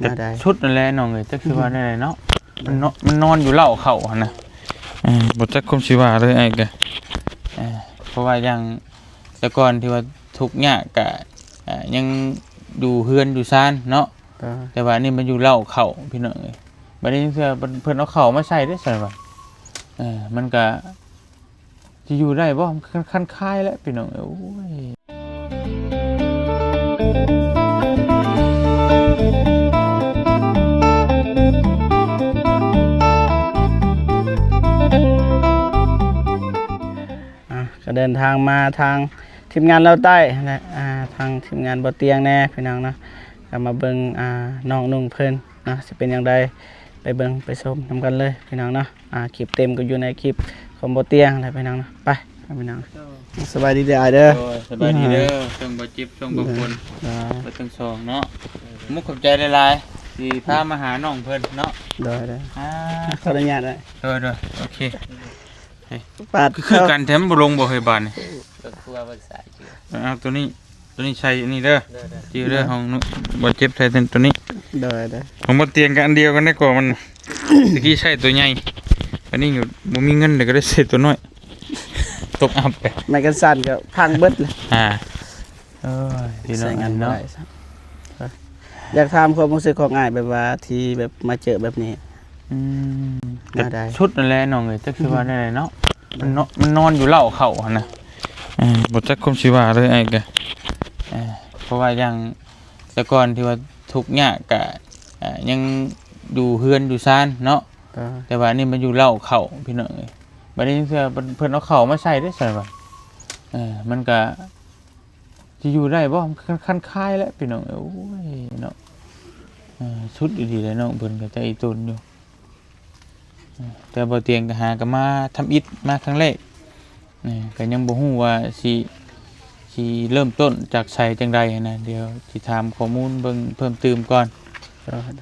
ແນວໃດ? ສຸດນັ້ນແຫຼະນ້ອງເອີຍ ຈັກຊິວ່າແນວໃດເນາະ. ມັນນອນ ມັນນອນຢູ່ເລົ້າເຂົ້າຫັ້ນນະ. ເອີ ບໍ່ຈັກຄວາມຊິວ່າເລີຍອ້າຍກະ ເອີ ເພາະວ່າຢ່າງແຕ່ກ່ອນທີ່ວ່າທຸກຍາກກະ ອ່າ ຍັງຢູ່ເຮືອນຢູ່ຊານເນາະ. ເອີ ແຕ່ວ່າອັນນີ້ມັນຢູ່ເລົ້າເຂົ້າພີ່ນ້ອງເອີຍ. ບັດນີ້ເທື່ອເພິ່ນ ເພິ່ນເອົາເຂົ້າມາໃສ່ເດ້ຊັ້ນວ່າ ເອີ ມັນກະ ຊິຢູ່ໄດ້ບໍ່? ຄັນ ຄັນຄາຍແຫຼະພີ່ນ້ອງເອີຍ. ໂອ້ຍ ອ່ະ ກໍເດີນທາງມາທາງທີມງານລາວໃຕ້ຫັ້ນແຫຼະ ອ່າ ທາງທີມງານບໍ່ຕຽງແດ່ພີ່ນ້ອງເນາະ. ກໍມາເບິ່ງ ອ່າ ນ້ອງນຸ່ງເພິ່ນເນາະ ຊິເປັນຢ່າງໃດ ໄປເບິ່ງໄປຊົມນຳກັນເລີຍພີ່ນ້ອງເນາະ. ອ່າ ຄລິບເຕັມກໍຢູ່ໃນຄລິບຂອງບໍ່ຕຽງແຫຼະພີ່ນ້ອງເນາະ. ໄປພີ່ນ້ອງ ສະບາຍດີເດີອ້າຍເດີ. ໂດຍ ສະບາຍດີເດີ ເຊິ່ງບໍ່ເຈັບເຊິ່ງບໍ່ຄົນ ເບິດທັງສອງເນາະ. ມຸກຂອບໃຈຫຼາຍໆ ທີ່ພາມາຫານ້ອງເພິ່ນເນາະ. ໂດຍ ໂດຍ ອ່າ ຂໍອະນຸຍາດໄດ້. ໂດຍ ໂດຍ ໂອເຄ. ປາດ ຄືກັນແທ້ ມັນບໍ່ລົງບໍ່ເຮີຍບາດນີ້. ເບິ່ງຄົວເບິ່ງສາຍເຈື່ອ ເອົາໂຕນີ້ ໂຕນີ້ໃສ່ອັນນີ້ເດີ ໂດຍ ໂດຍ ຈື່ເດີ ຂອງບໍ່ເຈັບໃສ່ໂຕນີ້. ໂດຍ ໂດຍ ຂອງບໍ່ຕຽງກໍອັນດຽວກັນໄດ້ກໍມັນ ຕະກີ້ໃຊ້ໂຕໃຫຍ່ ອັນນີ້ກໍບໍ່ມີເງິນ ແລ້ວກໍໄດ້ໃຊ້ໂຕນ້ອຍ ຕົກອັບໄປ ໄມ້ກັນສັ່ນກໍພັງເບິດເລີຍ. ອ່າ ໂອ້ຍ ພີ່ນ້ອງເນາະ ຢາກຖາມຄວາມຮູ້ສຶກຂອງອ້າຍ ແບບວ່າທີ່ແບບມາເຈີແບບນີ້. ອືມ ແນວໃດ? ສຸດນັ້ນແຫຼະນ້ອງເອີຍ ຈັກຊິວ່າແນວໃດເນາະ. ມັນນອນ ມັນນອນຢູ່ເລົ້າເຂົ້າຫັ້ນນະ. ເອີ ບໍ່ຈັກຄວາມຊິວ່າເລີຍອ້າຍກະ ເອີ ເພາະວ່າຢ່າງແຕ່ກ່ອນທີ່ວ່າທຸກຍາກກະ ອ່າ ຍັງຢູ່ເຮືອນຢູ່ຊານເນາະ. ເອີ ແຕ່ວ່າອັນນີ້ມັນຢູ່ເລົ້າເຂົ້າພີ່ນ້ອງເອີຍ. ບັດນີ້ເທື່ອເພິ່ນ ເພິ່ນເອົາເຂົ້າມາໃສ່ເດ້ຊັ້ນວ່າ ເອີ ມັນກະ ຊິຢູ່ໄດ້ບໍ່? ຄັນ ຄັນຄາຍແຫຼະພີ່ນ້ອງເອີຍ. ໂອ້ຍເນາະ ເອີ ສຸດອີ່ຫຼີແຫຼະນ້ອງເພິ່ນກໍໃຈອີ່ຕົນຢູ່. ເອີ ແຕ່ບໍ່ຕຽງກໍຫາກໍມາທຳອິດ ມາຄັ້ງແລກ ເອີ ກໍຍັງບໍ່ຮູ້ວ່າຊິ ຊິເລີ່ມຕົ້ນຈາກໃສຈັ່ງໃດຫັ້ນນະ. ດຽວຊິຖາມຂໍ້ມູນເບິ່ງເພີ່ມຕື່ມກ່ອນ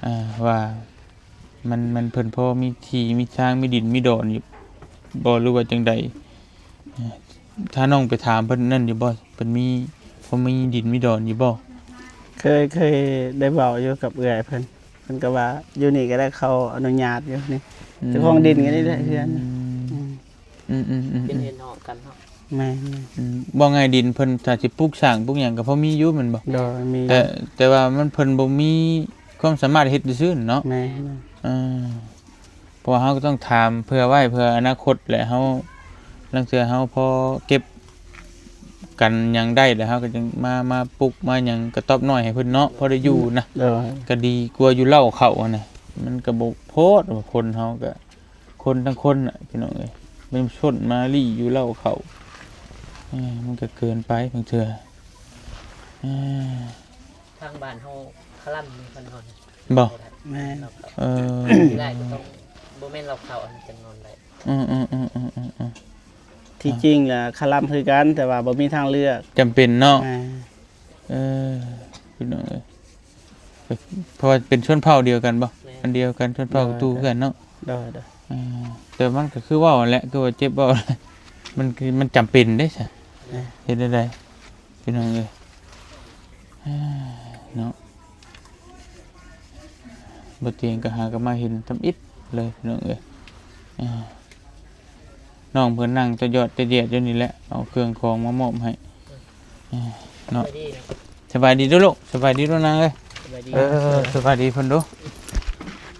ເອີ ວ່າ ມັນ ມັນເພິ່ນພໍມີທີ່ມີທາງ ມີດິນມີດອນຢູ່ບໍ່ ຫຼືວ່າຈັ່ງໃດ? ຖ້ານ້ອງໄປຖາມເພິ່ນນັ້ນຢູ່ບໍ່? ເພິ່ນມີ ພໍມີດິນມີດອນຢູ່ບໍ່? ເຄີຍ ເຄີຍໄດ້ເວົ້າຢູ່ກັບເອື້ອຍເພິ່ນ ເພິ່ນກໍວ່າຢູ່ນີ້ກໍໄດ້ເຂົາອະນຸຍາດຢູ່ນີ້ ເຈົ້າຂອງດິນກໍນີ້ແຫຼະເຮືອນ. ອືມ ອືມ ອືມ ເປັນເຮືອນຫ້ອງກັນເນາະ. ແມ່ນໆ ອືມ ເວົ້າງ່າຍດິນເພິ່ນຖ້າຊິປຸກສ້າງປຸກຫຍັງກໍພໍມີຢູ່ແມ່ນບໍ່? ໂດຍ ມີ ແຕ່ ແຕ່ວ່າມັນ ເພິ່ນບໍ່ມີຄວາມສາມາດເຮັດຊື່ໆເນາະ. ແມ່ນໆ ເອີ ເພາະວ່າເຮົາກໍຕ້ອງຖາມເຜື່ອໄວ້ ເພື່ອອະນາຄົດ ແລະ ເຮົາ ລາງເທື່ອເຮົາພໍເກັບກັນຫຍັງໄດ້ ແລ້ວເຮົາກໍຈຶ່ງມາ ມາປຸກມາຫຍັງກະຕອບໜ້ອຍໃຫ້ເພິ່ນເນາະ ພໍໄດ້ຢູ່ນະ. ໂດຍ ກໍດີກວ່າຢູ່ເລົ້າເຂົ້າຫັ້ນນະ. ມັນກໍບໍ່ໂພດວ່າຄົນເຮົາກໍ ຄົນທັງຄົນນະພີ່ນ້ອງເອີຍ ມັນຊົນມາລີ້ຢູ່ເລົ້າເຂົ້າ ເອີ ມັນກໍເກີນໄປບາງເທື່ອ. ເອີ ທາງບ້ານເຮົາຄະລຳມີຄົນນອນບໍ່? ແມ່ນ ເອີ ທີ່ແລກກໍຕ້ອງ ບໍ່ແມ່ນເລົ້າເຂົ້າອັນຈະນອນໄດ້. ອືມໆ ທີ່ຈິງລະຄະລຳຄືກັນ ແຕ່ວ່າບໍ່ມີທາງເລືອກ ຈຳເປັນເນາະ. ແມ່ນ ເອີ ພີ່ນ້ອງເອີຍ ເພາະວ່າເປັນຊົນເຜົ່າດຽວກັນບໍ່? ແມ່ນ ອັນດຽວກັນ ຊົນເຜົ່າ ໂດຍ ຕູຄືກັນເນາະ. ໂດຍໆ ເອີ ແຕ່ມັນກໍຄືເວົ້າຫັ້ນແຫຼະ ຄືວ່າເຈັບເວົ້າ ມັນຄື ມັນຈຳເປັນເດ້ຊະ. ແມ່ນ ເຮັດແນວໃດພີ່ນ້ອງເອີຍ ເນາະ. ບໍ່ຕຽງກໍຫາກໍມາເຫັນທຳອິດເລີຍພີ່ນ້ອງເອີຍ. ເອີ ນ້ອງເພິ່ນນັ່ງຕະຢອດຕະແຍດຢູ່ນີ້ແຫຼະ ເອົາເຄື່ອງຂອງມາມອບໃຫ້ ເອີ ເນາະ. ສະບາຍດີເດີລູກ ສະບາຍດີເດີນາງເອີຍ. ເອີ ສະບາຍດີເພິ່ນດູ.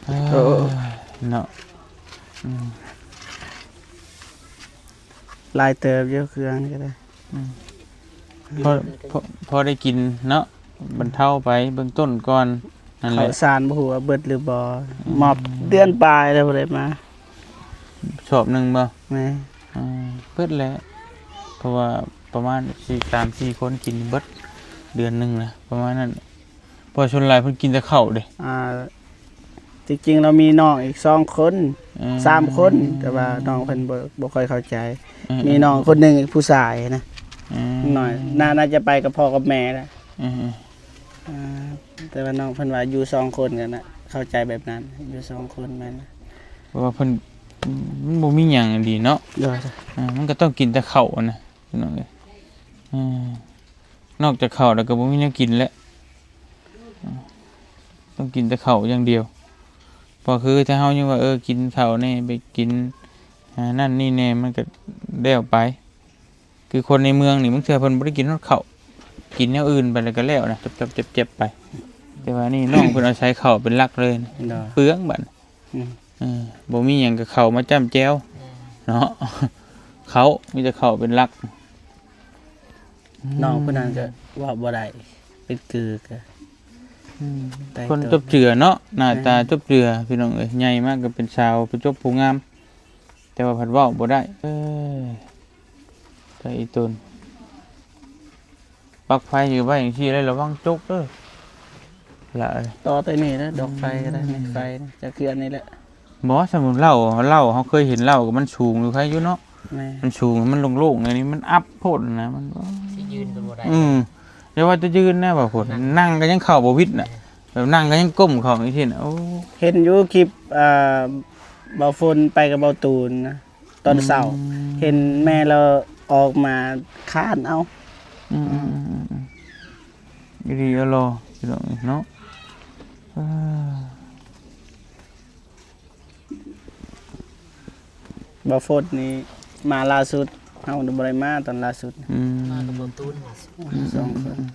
ເອີ ເນາະ ອືມ ຫຼາຍເຕີບຢູ່ເຄື່ອງນີ້ກໍໄດ້. ອືມ ພໍ ພໍ ພໍໄດ້ກິນເນາະ ບັນເທົາໄປເບື້ອງຕົ້ນກ່ອນ. ນັ້ນແຫຼະ ເຂົ້າສານບໍ່ຮູ້ວ່າເບິດຫຼືບໍ່. ອືມ ມອບເດືອນປາຍແລ້ວບໍ່ໄດ້ມາ. ສອບໜຶ່ງບໍ່? ແມ່ນ ອ່າ ເບິດແຫຼະ ເພາະວ່າປະມານສີ່ ສາມສີ່ຄົນກິນເບິດເດືອນໜຶ່ງນະ ປະມານນັ້ນ. ເພາະສ່ວນຫຼາຍເພິ່ນກິນແຕ່ເຂົ້າເດ້. ອ່າ ທີ່ຈິງລາວມີນ້ອງອີກສອງຄົນ ອືມ ສາມຄົນ ແຕ່ວ່ານ້ອງເພິ່ນບໍ່ ບໍ່ຄ່ອຍເຂົ້າໃຈ. ເອີ ມີນ້ອງຄົນໜຶ່ງ ເອີ ຜູ້ຊາຍນະ ອືມ ໜ້ອຍ ໜ້າ ໜ້າຈະໄປກັບພໍ່ກັບແມ່ແຫຼະ. ອືມ ອ່າ ແຕ່ວ່ານ້ອງເພິ່ນວ່າຢູ່ສອງຄົນກັນນະ ເຂົ້າໃຈແບບນັ້ນ ຢູ່ສອງຄົນແມ່ນ. ເພາະວ່າເພິ່ນ ມັນບໍ່ມີຫຍັງດີເນາະ. ໂດຍ ອ່າ ມັນກໍຕ້ອງກິນແຕ່ເຂົ້ານະ ພີ່ນ້ອງເອີຍ. ອ່າ ນອກຈາກເຂົ້າແລ້ວກໍບໍ່ມີແນວກິນແລ້ວ. ຕ້ອງກິນແຕ່ເຂົ້າຢ່າງດຽວ. ບໍ່ຄືຖ້າເຮົາຍັງວ່າ ເອີ ກິນເຂົ້າແດ່ ໄປກິນ ອ່າ ນັ້ນນີ້ແດ່ ມັນກໍແລ້ວໄປ. ຄືຄົນໃນເມືອງນີ້ ບາງເທື່ອເພິ່ນບໍ່ໄດ້ກິນຮອດເຂົ້າ ກິນແນວອື່ນໄປແລ້ວກໍແລ້ວນະ ຈັບໆແຈບໆໄປ. ແຕ່ວ່ານີ້ນ້ອງເພິ່ນອາໄສເຂົ້າເປັນຫຼັກເລີຍ ໂດຍ ເປືອງບັດ ອືມ ເອີ ບໍ່ມີຫຍັງກໍເຂົ້າມາຈ້ຳແຈ່ວ ອືມ ເນາະ ເຂົ້າ ມີແຕ່ເຂົ້າເປັນຫຼັກ. ອືມ ນ້ອງຜູ້ນັ້ນກໍເວົ້າບໍ່ໄດ້ ເປັນກືກໍ ອືມ ຄົນຈົບເຈືອເນາະ ໜ້າຕາ ແມ່ນ ຈົບເຈືອ ພີ່ນ້ອງເອີຍ ໃຫຍ່ມາກໍເປັນສາວ ໄປຈົບຜູ້ງາມ ແຕ່ວ່າພັດເວົ້າບໍ່ໄດ້ ເອີ ແຕ່ອີຕົນ ປັກໄຟຢູ່ໄວ້ຈັ່ງຊີ້ ແລ້ວລະວັງຈົກເດີ ຫຼາຍ ຕໍ່ແຕ່ນີ້ນະ ດອກໄຟກໍໄດ້ ອືມ ໄມ້ໄຟນະ ຈະເຄືອອັນນີ້ແຫຼະ. ບໍ່ ສົມມຸດເຫຼົ້າ ເຫຼົ້າ ເຮົາເຄີຍເຫັນເຫຼົ້າກໍມັນສູງຢູ່ ໃຄຢູ່ເນາະ ແມ່ນ ມັນສູງ ມັນໂລ່ງໆ ອັນນີ້ມັນອັບໂພດນະ ມັນ ຊິຢືນກໍບໍ່ໄດ້ ອືມ ຢ່າວ່າແຕ່ຢືນນະ ວ່າໂພດ ນັ່ງ ນັ່ງກໍຍັງເຂົ້າບໍ່ວິດນະ ແບບນັ່ງກໍຍັງກົ້ມເຂົ້າຈັ່ງຊີ້ນະ. ໂອ້ ເຫັນຢູ່ຄລິບ ອ່າ ບ່າວຝົນໄປກັບບ່າວຕູນນະ ຕອນເຊົ້າ ອືມ ເຫັນແມ່ລາວອອກມາຄານເອົາ ອືມ ອືມ ອີ່ຫຼີອີ່ຫຼໍ ພີ່ນ້ອງເນາະ ເອີ. ບ່າວຝົນນີ້ມາລ່າສຸດ ເຮົາບໍ່ໄດ້ມາຕອນລ່າສຸດ ອືມ ມາກັບບ່າວຕູນ ອືມ ສອງຄົນ ອືມ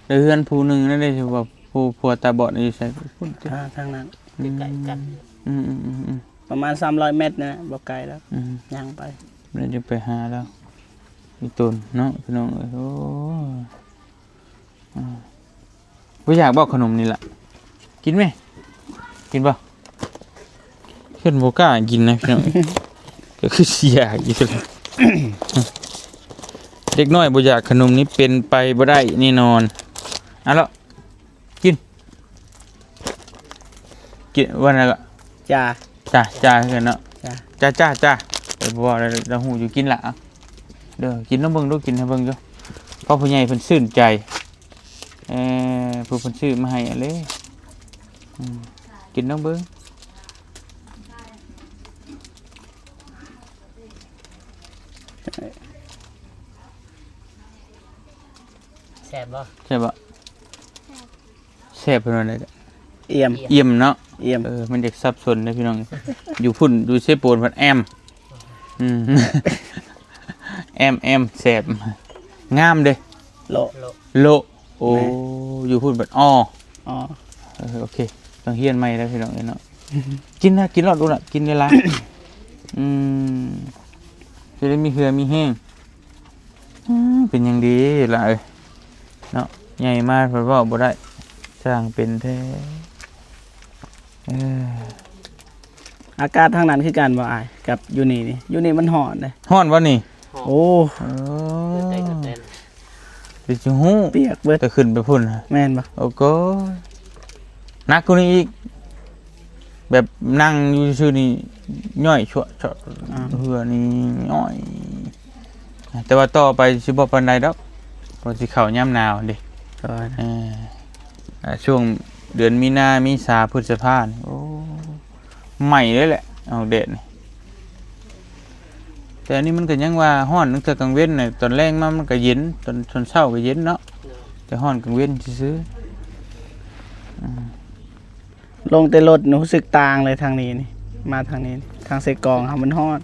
ແລ້ວເຮືອນຜູ້ໜຶ່ງນັ້ນເດ້ ທີ່ວ່າຜູ້ຜົວຕາບອດຢູ່ໃສ? ພຸ້ນຕິ ທາງ ທາງນັ້ນ ອືມ ໃກ້ໆກັນ ອືມໆໆໆ ປະມານສາມຮ້ອຍແມັດນະ ບໍ່ໄກດອກ ອືມ ຍ່າງໄປ ແລ້ວຈຶ່ງໄປຫາລາວ ອີ່ຕົນເນາະ ພີ່ນ້ອງເອີຍ ໂອ້ ອືມ ບໍ່ຢາກບໍ່ຂະໜົມນີ້ລະ ກິນແມ ກິນບໍ່? ເພິ່ນບໍ່ກ້າກິນນະ ພີ່ນ້ອງ ກໍຄືຊິຢາກຢູ່ ເດັກນ້ອຍບໍ່ຢາກຂະໜົມນີ້ເປັນໄປບໍ່ໄດ້ແນ່ນອນ. ເອົາລະ ກິນ ກິນ ວ່ານັ້ນລະ ຈ້າ ຈ້າ ຈ້າຄືກັນເນາະ ຈ້າ ຈ້າ ຈ້າ ເອີ ບໍ່ເວົ້າແລ້ວ ລາວຮູ້ຢູ່ ກິນລະ ເອົາ ເດີ ກິນລອງເບິ່ງດູ ກິນໃຫ້ເບິ່ງຢູ່ ເພາະຜູ້ໃຫຍ່ເພິ່ນຊື່ນໃຈ ເອີ ຜູ້ເພິ່ນຊື້ມາໃຫ້ຫັ້ນເດ້ ອືມ ກິນລອງເບິ່ງ ແຊບບໍ່? ແຊບບໍ່? ແຊບເພິ່ນວ່າໄດ໋ ອ່ຽມ ອ່ຽມເນາະ ອ່ຽມ ເອີ ມັນຢາກສັບສົນເດ້ພີ່ນ້ອງ ຢູ່ພຸ້ນ ຢູ່ເຊໂປນພັດແອມ ອືມ ແອມ ແອມ ແຊບ ງາມເດ້ ໂລະ ໂລະ ໂອ້ ແມ່ນ ຢູ່ພຸ້ນບັດ ອໍ ອໍ ເອີ ໂອເຄ ຕ້ອງຮຽນໃໝ່ແລ້ວພີ່ນ້ອງເອີຍເນາະ ກິນນະ ກິນໂລດ ໂລດລະ ກິນຫຼາຍໆ ອືມ ຈະໄດ້ມີເຫື່ອມີແຮງ ອືມ ເປັນຫຍັງດີລະເອີຍ ເນາະ ໃຫຍ່ມາເພິ່ນເວົ້າບໍ່ໄດ້ ຊ່າງເປັນແທ້ ເອີ ອາກາດທາງນັ້ນຄືກັນບໍ່ອ້າຍ ກັບຢູ່ນີ້ນີ້ ຢູ່ນີ້ມັນຮ້ອນເດ້ ຮ້ອນບໍ່ນີ້? ໂອ້ ເອີ ເປັນຊິຮູ້ ປຽກເບິດ ແຕ່ຂຶ້ນໄປພຸ້ນ ແມ່ນບໍ່? ໂອ້ໂກ ໜັກກວ່ານີ້ອີກ ແບບນັ່ງຢູ່ຊື່ໆນີ້ ຍ້ອຍຊວະ ຊວະ ອ່າ ເຫື່ອນີ້ຍ້ອຍ ແຕ່ວ່າຕໍ່ໄປຊິບໍ່ປານໃດດອກ ເພາະຊິເຂົ້າຍາມໜາວເດ້ ເອີ ເອີ ອ່າ ຊ່ວງເດືອນມີນາ ເມສາ ພຶດສະພານີ້ ໂອ້ ໄໝ້ເລີຍແຫຼະ ອອກແດດນີ້ ແຕ່ອັນນີ້ມັນກໍຍັງວ່າຮ້ອນຕັ້ງແຕ່ກາງເວັນນະ ຕອນແລງມາມັນກໍເຢັນ ຕອນ ຕອນເຊົ້າກໍເຢັນເນາະ ແຕ່ຮ້ອນກາງເວັນຊື່ໆ ອືມ ລົງແຕ່ລົດນີ້ຮູ້ສຶກຕ່າງເລີຍ ທາງນີ້ນີ້ ມາທາງນີ້ນີ້ ທາງເຊກອງເຮົາມັນຮ້ອນ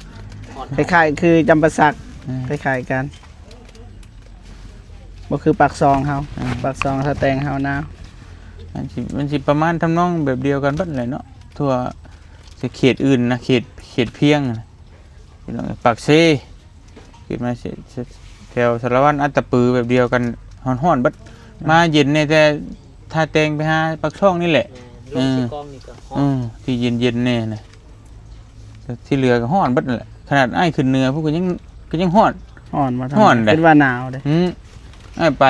ຮ້ອນ ຄ້າຍໆຄືຈຳປາສັກ ອືມ ຄ້າຍໆກັນ ບໍ່ຄືປາກຊ່ອງເຮົາ ອືມ ປາກຊ່ອງສະແຕງເຮົາໜາວ ມັນຊິ ມັນຊິປະມານທຳນອງແບບດຽວກັນເບິດແຫຼະເນາະ ທົ່ວເຂດອື່ນນະ ເຂດ ເຂດພຽງນະ ພີ່ນ້ອງ ປາກເຊ ຂຶ້ນມາເສ ເສ ແຖວສາລະວັນ ອັດຕະປື ແບບດຽວກັນ ຮ້ອນໆເບິດ ອືມ ມາເຢັນແດ່ ແຕ່ທ່າແຕງໄປຫາປາກຊ່ອງນີ້ແຫຼະ ແມ່ນ ລົງ ເອີ ເຊກອງນີ້ກໍຮ້ອນ ເອີ ທີ່ເຢັນໆແດ່ນະ ທີ່ເຫຼືອກໍຮ້ອນເບິດນັ້ນແຫຼະ ຂະໜາດອ້າຍຂຶ້ນເໜືອພຸ້ນກໍຍັງ ກໍຍັງຮ້ອນ ຮ້ອນບໍ່ ຮ້ອນເດ້ ຄິດວ່າໜາວເດ້ ອືມ ອ້າຍໄປ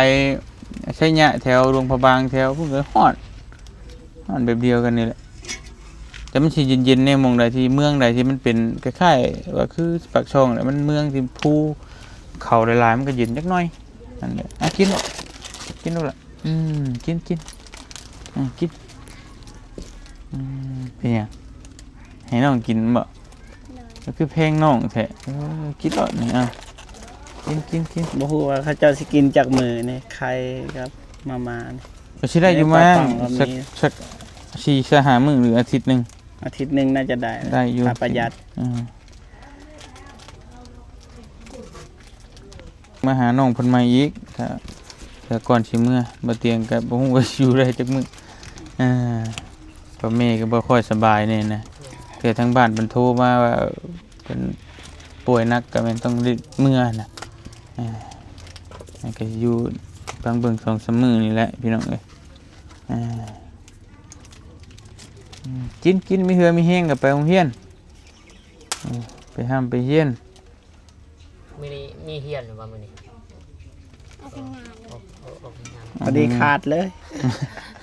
ໄຊຍະ ແຖວຫຼວງພະບາງ ແຖວພຸ້ນກໍຮ້ອນ ມັນແບບດຽວກັນນີ້ແຫຼະ ແຕ່ມັນຊິເຢັນໆແດ່ ໝ່ອງໃດທີ່ ເມືອງໃດທີ່ມັນເປັນຄ້າຍໆວ່າຄືປາກຊ່ອງແຫຼະ ມັນເມືອງທີ່ພູເຂົາຫຼາຍໆ ມັນກໍເຢັນຈັກໜ້ອຍ ນັ້ນແຫຼະ ອາ ກິນໂລດ ກິນໂລດລະ ອືມ ກິນ ກິນ ອືມ ກິນ ອືມ ເປັນຫຍັງ ໃຫ້ນ້ອງກິນບໍ່? ໂດຍ ກໍຄືແພງນ້ອງແທ້ ເອີ ກິນໂລດນີ້ ເອົາ ກິນ ກິນ ກິນ ບໍ່ຮູ້ວ່າເຂົາເຈົ້າຊິກິນຈັກມື້ນີ້ ໄຂ່ກັບມາມ່ານີ້ ກໍຊິໄດ້ຢູ່ ເອີ ມາ ປາປັງກໍມີ ສັກ ສັກສີ່ ຫ້າມື້ ຫຼືອາທິດໜຶ່ງ ອາທິດໜຶ່ງໜ້າຈະໄດ້ ໄດ້ຢູ່ ຖ້າປະຢັດ ອືມ ມາຫານ້ອງເພິ່ນໃໝ່ອີກ ຖ້າ ຖ້າກ່ອນຊິເມືອ ບໍ່ຕຽງກໍບໍ່ຮູ້ວ່າຊິຢູ່ໄດ້ຈັກມື້ ອ່າ ພໍ່ແມ່ກໍບໍ່ຄ່ອຍສະບາຍແດ່ນະ ແຕ່ທາງບ້ານເພິ່ນໂທມາວ່າ ເພິ່ນປ່ວຍໜັກ ກໍແມ່ນຕ້ອງໄດ້ເມືອນະ ອ່າ ກໍຢູ່ຟັງເບິ່ງສອງສາມມື້ນີ້ແຫຼະ ພີ່ນ້ອງເອີຍ ອ່າ ອືມ ກິນ ກິນ ມີເຫື່ອມີແຮງກໍໄປໂຮງຮຽນ ອືມ ໄປຮ່ຳໄປຮຽນ. ມື້ນີ້ມີຮຽນບໍ່ມື້ນີ້? ອອກເຮັດງານ ອອກ ອອກ ອອກເຮັດງານ ພໍດີຂາດເລີຍ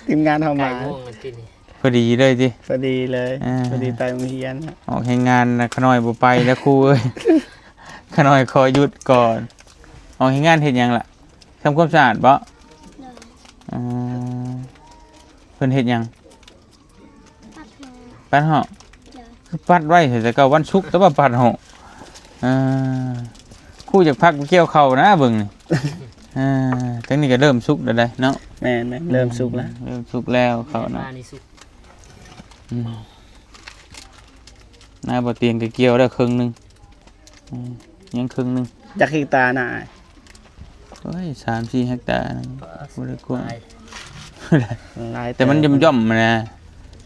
ທີມງານເຮົາມາ ໃກ້ໂມງແລ້ວຕິນີ້ ພໍດີເລີຍຕິ ພໍດີເລີຍ ອ່າ ພໍດີໄປໂຮງຮຽນ ອອກເຮັດງານນະ ຂະນ້ອຍບໍ່ໄປແລ້ວຄູເອີຍ ຂະນ້ອຍຂໍຢຸດກ່ອນ ອອກເຮັດງານເຮັດຫຍັງລະ? ທຳຄວາມສະອາດບໍ? ໂດຍ ອໍ ເພິ່ນເຮັດຫຍັງ? ປັດເຫາະ ປັດເຫາະ ໂດຍ ຄືປັດໄວແທ້ ແຕ່ເກົ່າວັນສຸກ ແຕ່ວ່າປັດເຫາະ ອ່າ ຄູຢາກພັກໄປກ່ຽວເຂົ້ານະເບິ່ງນີ້ ອ່າ ທາງນີ້ກໍເລີ່ມສຸກແລ້ວເດ້ເນາະ ແມ່ນໆ ເລີ່ມສຸກແລ້ວ ເລີ່ມສຸກແລ້ວເຂົ້ານະ ອືມ ນາບໍ່ຕຽງກໍກ່ຽວແລ້ວເຄິ່ງໜຶ່ງ ອືມ ຍັງເຄິ່ງໜຶ່ງ ຈັກເຮັກຕານະອ້າຍ? ໂອ້ຍ ສາມສີ່ເຮັກຕານະ ບໍ່ໄດ້ກວ້າງ ຫຼາຍ ແຕ່ມັນຢ່ອມໆນະ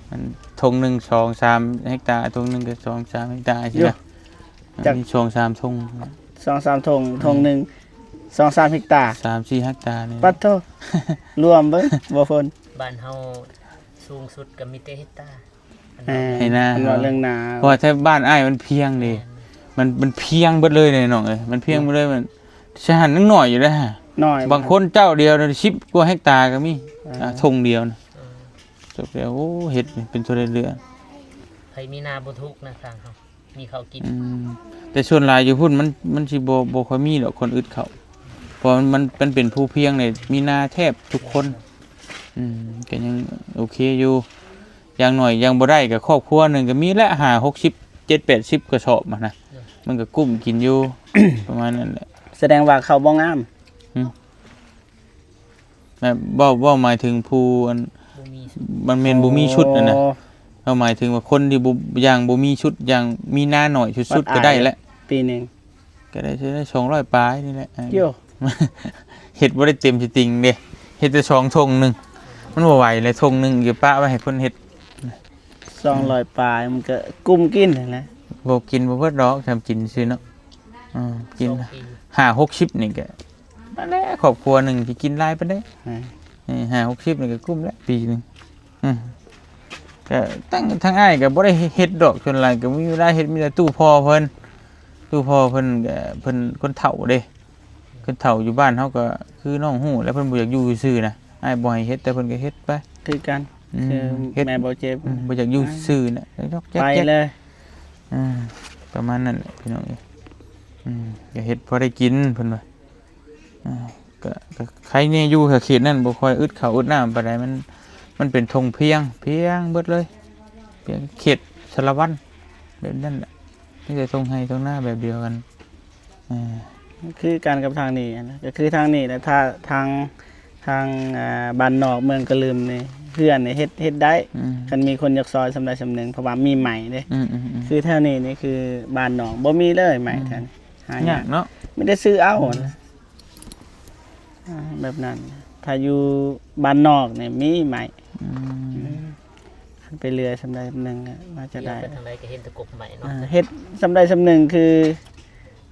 ມັນທົ່ງໜຶ່ງສອງສາມເຮັກຕາ ທົ່ງໜຶ່ງກໍສອງສາມເຮັກຕາຊີ້ນະ ມັນມີສອງສາມທົ່ງ ສອງສາມທົ່ງ ອືມ ທົ່ງໜຶ່ງສອງສາມເຮັກຕາ ສາມສີ່ເຮັກຕານີ້ ປັດໂທ ລວມເບິ່ງ ບໍ່ເພິ່ນ ບ້ານເຮົາສູງສຸດກໍມີແຕ່ເຮັກຕາ ເອີ ໃຫ້ນາ ເວົ້າເລື່ອງນາ ເພາະວ່າແຖວບ້ານອ້າຍມັນພຽງເດ້ ແມ່ນ ມັນ ມັນພຽງເບິດເລີຍເດ້ນ້ອງເອີຍ ມັນພຽງເບິດເລີຍ ມັນຊະຫັນຍັງໜ້ອຍຢູ່ເດ້ ໜ້ອຍ ບາງຄົນເຈົ້າດຽວສິບກວ່າເຮັກຕາກໍມີ ອ່າ ອ່າ ທົ່ງດຽວນະ ເອີ ຈົບແລ້ວ ໂອ້ ເຮັດເປັນເທົ່າໃດເດືອນ ໃຜມີນາບໍ່ທຸກນະທາງເຮົາ ມີເຂົ້າກິນ ອືມ ແຕ່ສ່ວນຫຼາຍຢູ່ພຸ້ນມັນ ມັນຊິບໍ່ ບໍ່ຄ່ອຍມີດອກຄົນອຶດເຂົ້າ ເພາະມັນ ມັນ ມັນເປັນພູພຽງນີ້ ມີນາແທບທຸກຄົນ ອືມ ກໍຍັງໂອເຄຢູ່ ຢ່າງໜ້ອຍຢ່າງບໍ່ໄດ້ກໍຄອບຄົວໜຶ່ງກໍມີແຫຼະ ຫ້າຫົກສິບ ເຈັດແປດສິບກະສອບຫັ້ນນະ ມັນກໍກຸ້ມກິນຢູ່ ປະມານນັ້ນແຫຼະ ສະແດງວ່າເຂົ້າບໍ່ງາມ ຫຶ ແມ່ນ ເວົ້າ ເວົ້າໝາຍເຖິງຜູ້ອັນ ບໍ່ມີຊຸດ ມັນແມ່ນບໍ່ມີຊຸດຫັ້ນນະ ອໍ ເຮົາໝາຍເຖິງວ່າຄົນທີ່ບໍ່ ຢ່າງບໍ່ມີຊຸດ ຢ່າງມີນາໜ້ອຍສຸດໆກໍໄດ້ແຫຼະ ປີໜຶ່ງ ກໍໄດ້ ໄດ້ສອງຮ້ອຍປາຍນີ້ແຫຼະ ໂຢ ເຮັດບໍ່ໄດ້ເຕັມສະຕິງເດ້ ເຮັດແຕ່ສອງທົ່ງໜຶ່ງ ມັນບໍ່ໄຫວແຫຼະ ທົ່ງໜຶ່ງຈະປະໄວ້ໃຫ້ເພິ່ນເຮັດ ສອງຮ້ອຍປາຍ ມັນກໍກຸ້ມກິນຫັ້ນແຫຼະ ບໍ່ກິນບໍ່ເບິດດອກ ຊ່ຳກິນຊື່ເນາະ ເອີ ກິນ ສອງປີ ຫ້າຫົກສິບນີ້ກໍ ນັ້ນແຫຼະ ຄອບຄົວໜຶ່ງຊິກິນຫຼາຍປານໃດ ເອີ ຫ້າຫົກສິບນີ້ກໍກຸ້ມແລ້ວປີໜຶ່ງ ອືມ ກໍຕັ້ງ ທາງອ້າຍກໍບໍ່ໄດ້ເຮັດດອກ ສ່ວນຫຼາຍກໍມີເວລາເຮັດ ມີແຕ່ຕູ້ພໍ່ເພິ່ນ ຕູ້ພໍ່ເພິ່ນກໍ ເພິ່ນຄົນເຖົ້າເດ້ ຄົນເຖົ້າຢູ່ບ້ານເຮົາກໍຄືນ້ອງຮູ້ແຫຼະ ເພິ່ນບໍ່ຢາກຢູ່ຊື່ໆນະ ອ້າຍບໍ່ໃຫ້ເຮັດ ແຕ່ເພິ່ນກໍເຮັດໄປ ຄືກັນ ອືມ ຄື ເຮັດ ແມ່ບໍ່ເຈັບ ອືມ ບໍ່ຢາກຢູ່ຊື່ໆນະ ຈອກແຈກ ໄປເລີຍ ອ່າ ປະມານນັ້ນແຫຼະພີ່ນ້ອງເອີຍ ອືມ ກໍເຮັດພໍໄດ້ກິນເພິ່ນວ່າ ອ່າ ກໍ ກໍໄຄແດ່ຢູ່ ເຂດນັ້ນບໍ່ຄ່ອຍອຶດເຂົ້າອຶດນ້ຳປານໃດ ມັນ ມັນເປັນທົ່ງພຽງ ພຽງເບິດເລີຍ ພຽງເຂດສາລະວັນ ແບບນັ້ນແຫຼະ ມີແຕ່ທົ່ງໄຮ່ທົ່ງນາແບບດຽວກັນ ເອີ ຄືກັນກັບທາງນີ້ຫັ້ນນະ ກໍຄືທາງນີ້ແຫຼະ ຖ້າທາງ ທາງ ອ່າ ບ້ານນອກເມືອງກະລຶມນີ້ ເຮືອນນີ້ເຮັດ ເຮັດໄດ້ ອືມ ຄັນມີຄົນຢາກຊ່ອຍສ່ຳໃດສ່ຳໜຶ່ງ ເພາະວ່າມີໄມ້ເດ້ ອືມໆໆ ຄືແຖວນີ້ນີ້ຄືບ້ານນອກ ບໍ່ມີເລີຍໄມ້ ອືມ ແຖວນີ້ ຫາຍາກ ຍາກເນາະ ມີແຕ່ຊື້ເອົາ ອືມ ຫັ້ນແຫຼະ ອ່າ ແບບນັ້ນ ຖ້າຢູ່ບ້ານນອກນີ້ມີໄມ້ ອືມ ອືມ ຄັນໄປເລື່ອຍສ່ຳໃດສ່ຳໜຶ່ງ ອາ ວ່າຈະໄດ້ ໄປທາງໃດກໍເຫັນແຕ່ກົກໄມ້ເນາະ ອ່າ ເຮັດສ່ຳໃດສ່ຳໜຶ່ງ ຄື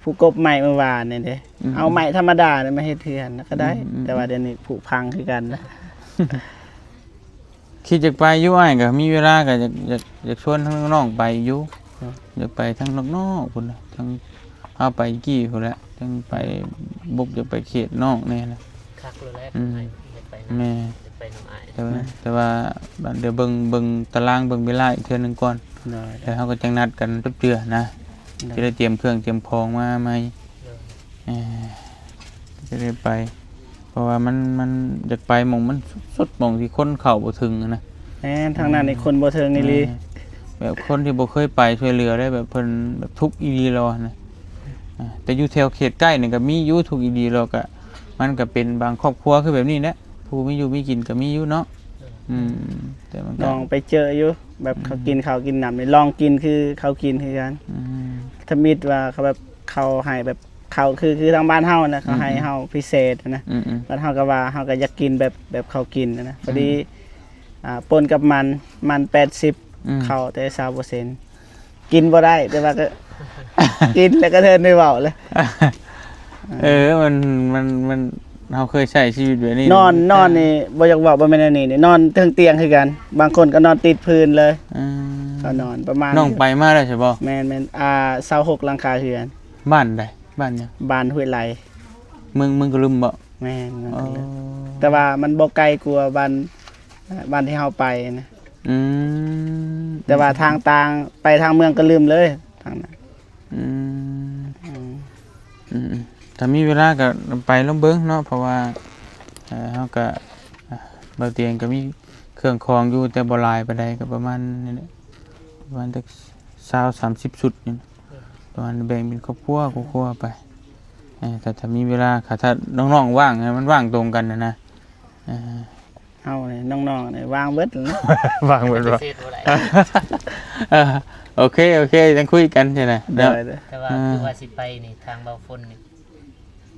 ຜູ້ກົບໄມ້ມື້ວານນີ້ເດ້ ອືມ ເອົາໄມ້ທຳມະດານີ້ມາເຮັດເຮືອນກໍໄດ້ ອືມໆໆ ແຕ່ວ່າດຽວນີ້ຜຸພັງຄືກັນນະ ຄິດຢາກໄປຢູ່ ອ້າຍກໍມີເວລາ ກໍຢາກ ຢາກ ຢາກຊວນທາງນ້ອງໄປຢູ່ ອືມ ຢາກໄປທາງນອກໆພຸ້ນນະ ທາງ ພາໄປກີ້ພຸ້ນແຫຼະ ຈັ່ງໄປບຸກ ຢາກໄປເຂດນອກແດ່ນະ ຄັກໂລດແຫຼະ ອືມ ຢາກໄປນຳ ແມ່ນ ຢາກໄປນຳອ້າຍ ແຕ່ວ່າ ແຕ່ວ່າດຽວເບິ່ງ ເບິ່ງຕາລາງ ເບິ່ງເວລາອີກເທື່ອໜຶ່ງກ່ອນ ໂດຍ ແລ້ວເຮົາກໍຈັ່ງນັດກັນຈັກເທື່ອນະ ໂດຍ ຈະໄດ້ຕຽມເຄື່ອງຕຽມຂອງມາໃໝ່ ໂດຍ ເອີ ຈະໄດ້ໄປ ເພາະວ່າມັນ ມັນຢາກໄປໝ່ອງມັນສຸດໆ ໝ່ອງທີ່ຄົນເຂົ້າບໍ່ເຖິງນະ ແມ່ນ ທາງນັ້ນນີ້ ອືມ ຄົນບໍ່ເຖິງອີ່ຫຼີ ເອີ ແບບຄົນທີ່ບໍ່ເຄີຍໄປຊ່ວຍເຫຼືອໄດ້ ແບບເພິ່ນແບບທຸກອີ່ຫຼີລະນະ ອ່າ ແຕ່ຢູ່ແຖວເຂດໃກ້ນີ້ກໍມີຢູ່ ທຸກອີ່ຫຼີລະ ກໍມັນກໍເປັນບາງຄອບຄົວຄືແບບນີ້ແຫຼະ ຜູ້ມີຢູ່ມີກິນກໍມີຢູ່ເນາະ. ເອີ ອືມ ແຕ່ມັນກໍ ນ້ອງໄປເຈີຢູ່ ແບບເຂົາ ອືມ ກິນເຂົ້າກິນນ້ຳນີ້ ລອງກິນຄືເຂົາກິນຄືກັນ. ອືມ ທຳອິດວ່າເຂົາແບບ ເຂົາໃຫ້ແບບ ເຂົາຄື ຄືທາງບ້ານເຮົານະ ເຂົາໃຫ້ ອືມໆ ເຮົາພິເສດນະ. ອືມໆ ແລ້ວເຮົາກໍວ່າເຮົາກໍຢາກກິນແບບ ແບບເຂົາກິນນະ. ພໍດີ ອືມ ອ່າ ປົນກັບມັນ ມັນແປດສິບ ອືມ ເຂົ້າແຕ່ຊາວເປີເຊັນ ກິນບໍ່ໄດ້ ແຕ່ວ່າກໍ ກິນແລ້ວກໍເທີນໄດ້ເວົ້າແລ້ວ. ເອີ ມັນ ມັນ ມັນ ເຮົາເຄີຍໃຊ້ຊີວິດແບບນີ້ ນອນ ນອນນີ້ບໍ່ຢາກເວົ້າ ບໍ່ແມ່ນແນວນີ້ ນອນເທິງຕຽງຄືກັນ. ບາງຄົນກໍນອນຕິດພື້ນເລີຍ. ອືມ ກໍນອນປະມານ ນ້ອງໄປມາແລ້ວໃຊ່ບໍ່? ແມ່ນໆ ອ່າ ຊາວຫົກຫຼັງຄາເຮືອນ. ບ້ານໃດ? ບ້ານຫຍັງ? ບ້ານຫ້ວຍໄຫຼ. ເມືອງ ເມືອງກະລຶມບໍ່? ແມ່ນ ເມືອງກະລຶມ. ອໍ ແຕ່ວ່າມັນບໍ່ໄກກວ່າບ້ານ ບ້ານທີ່ເຮົາໄປນະ. ອືມ ແຕ່ວ່າທາງຕ່າງ ໄປທາງເມືອງກະລຶມເລີຍ ທາງນັ້ນ. ອືມ ອືມ ອືມ ຖ້າມີເວລາກໍໄປລອງເບິ່ງເນາະ ເພາະວ່າ ເອີ ເຮົາກໍ ເອີ ບ່າວຕຽງກໍມີເຄື່ອງຂອງຢູ່ ແຕ່ບໍ່ຫຼາຍປານໃດ ກໍປະມານນີ້ແຫຼະ ປະມານຈັກຊາວ ສາມສິບຊຸດນີ້ ປະມານແບ່ງເປັນຄອບຄົວ ຄອບຄົວໄປ. ເອີ ຖ້າ ຖ້າມີເວລາ ຖ້າ ຖ້ານ້ອງໆວ່າງ ໃຫ້ມັນວ່າງຕົງກັນນະນະ. ເອີ ເຮົານີ້ນ້ອງໆນີ້ວ່າງເບິດແລ້ວເນາະ ວ່າງເບິດບໍ່? ປະຕິເສດບໍ່ໄດ້. ເອີ ໂອເຄ ໂອເຄ ຈັ່ງຄຸຍກັນຊີ້ນະເນາະ. ໂດຍ ໂດຍ ແຕ່ວ່າ ເອີ ຄືວ່າຊິໄປນີ້ ທາງເບົາຝົນນີ້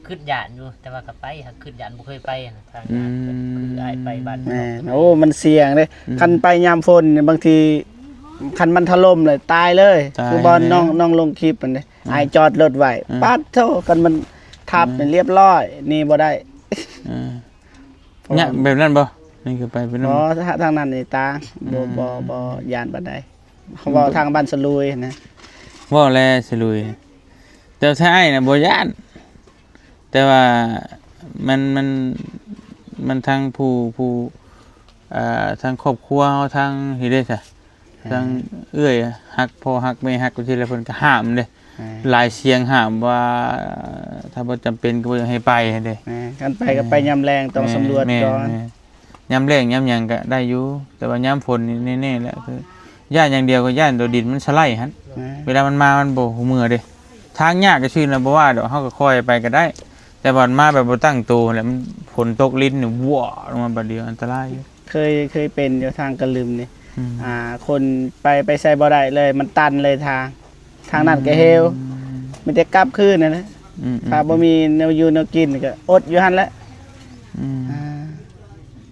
ຄຶດຢ້ານຢູ່ ແຕ່ວ່າກໍໄປ ຫາກຄຶດຢ້ານ ບໍ່ເຄີຍໄປນະ ທາງ ອືມ ຄືອ້າຍໄປບ້ານ ແມ່ນ ໂອ້ ມັນສ່ຽງເດ້. ອືມ ຄັນໄປຍາມຝົນນີ້ ບາງທີຄັນມັນຖະຫຼົ່ມເລີຍ ຕາຍເລີຍ ຕາຍ ຄືບ່ອນນ້ອງ ແລ້ວ ນ້ອງລົງຄລິບຫັ້ນເດ້. ອືມ ອ້າຍຈອດລົດໄວ້ ອືມ ປາດໂທ້ ຄັນມັນທັບ ອືມ ນີ້ລຽບຮ້ອຍ ໜີບໍ່ໄດ້. ເອີ ຍາກແບບນັ້ນບໍ່? ນີ້ຄືໄປເປັນ ບໍ່ ທາງນັ້ນນີ້ຕາ ບໍ່ ອືມ ບໍ່ ບໍ່ຢ້ານປານໃດ. ເວົ້າທາງບ້ານສະລຸຍນະ ເວົ້າແລສະລຸຍ. ແຕ່ໄທອ້າຍນະບໍ່ຢ້ານ ແຕ່ວ່າມັນ ມັນ ມັນທາງຜູ້ ຜູ້ ເອີ ທາງຄອບຄົວເຮົາ ທາງ ເຮັດໄດ້ຊະ ທາງເອື້ອຍຮັກພໍ່ຮັກແມ່ຮັກ ຈັ່ງຊີ້ແຫຼະ ເພິ່ນກໍຫ້າມເດ້. ແມ່ນ ຫຼາຍສຽງຫ້າມວ່າ ຖ້າບໍ່ຈຳເປັນກໍບໍ່ຢາກໃຫ້ໄປຫັ້ນເດ້. ແມ່ນ ຄັນໄປກໍໄປຍາມແລງ ຕ້ອງສຳຫຼວດກ່ອນ. ແມ່ນ ແມ່ນ ຍາມແລ້ງຍາມຫຍັງກໍໄດ້ຢູ່ ແຕ່ວ່າຍາມຝົນນີ້ແນ່ໆແຫຼະ ຄືຢ້ານຢ່າງດຽວກໍຢ້ານໂດດດິນມັນສະໄລຫັ້ນ. ແມ່ນ ເວລາມັນມາມັນບໍ່ຮູ້ເມື່ອເດ້. ທາງຍາກກໍຊື່ນະ ບໍ່ວ່າດອກ ເຮົາກໍຄ່ອຍໄປກໍໄດ້ ແຕ່ວ່າມັນມາແບບບໍ່ຕັ້ງໂຕຫັ້ນແຫຼະ ມັນຝົນຕົກລິນນີ້ ວອ ລົງມາບາດດຽວ ອັນຕະລາຍຢູ່. ເຄີຍ ເຄີຍເປັນຢູ່ທາງກະລຶມນີ້ ອືມ ອ່າ ຄົນໄປ ໄປໃສບໍ່ໄດ້ເລີຍ ມັນຕັນເລີຍທາງ ທາງນັ້ນກໍເຫວ ອືມ ມີແຕ່ກັບຄືນຫັ້ນແຫຼະ. ອືມ ຖ້າບໍ່ມີແນວຢູ່ແນວກິນກໍອົດຢູ່ຫັ້ນແຫຼະ. ອືມ ອ່າ